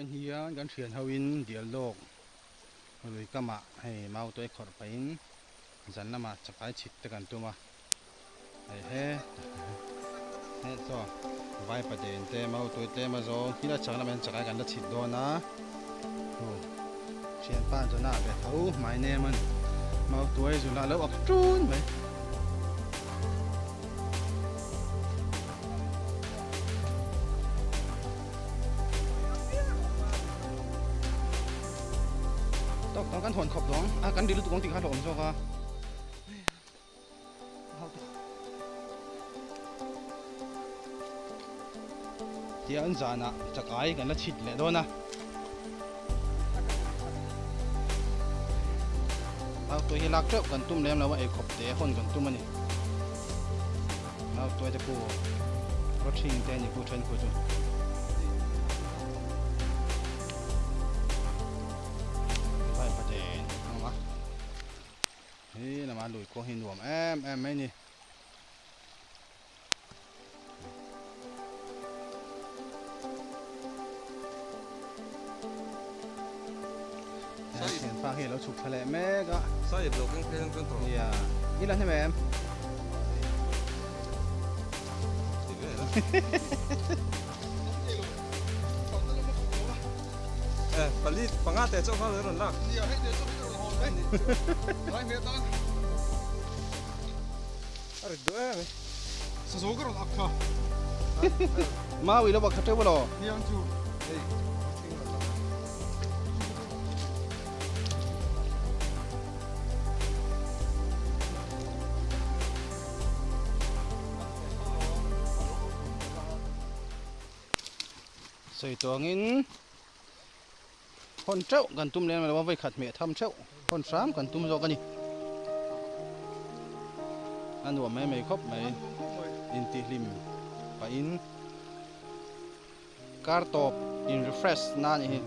Vawiin hian kan thian ho in dial lawk lui kamah hei mau tuai khawrh pahin zan lamah chakai chhit te kan tum a hei he he chaw vai paden te mau tuai tlem a zawng thil a chang lamah hian chakai kan la chhit dawn a hu thianpa zawna ve tho my name an mau tuai zula lo ak tun mai. Tawk tawk kan hawn khawp dawng a kan ri lutuk ang tih kha hlauhawm zawk a. Tiang zanah chakai kan la chhit leh dawn a. Mau tuai hi lak teuh kan tum lem lo a eikhawp te hawn kan tum a ni. Mau tuai te khu rawthing te a ni khu then khu chu. Vai paten awm a. Hi lama lui kawng hi nuam em em mai ni. Thianpa hi lo chhuk thla leh mek a. Sai ip lo keng phei ang chuan tawh. Nia. I la hnem em? Ti ve la. Eh, pali panga te chauh kha lo rawn lak. Nia, hei te chauh hi ka rawn hawn mai. Lai hmel tan. A rit duh em e. Sazaw ka rawn ak kha. Mau i lo bak kha teuh elaw? Hniang chu. Hei, a thing rawn lang a. Sawi tuangin hawn teuh kan tum lem lo a, vawikhat hmeh tham theuh hawn hram kan tum zawk a ni. A nuam mai mai khawp mai intihhlim pahin kar tawp in refresh na a nih hi.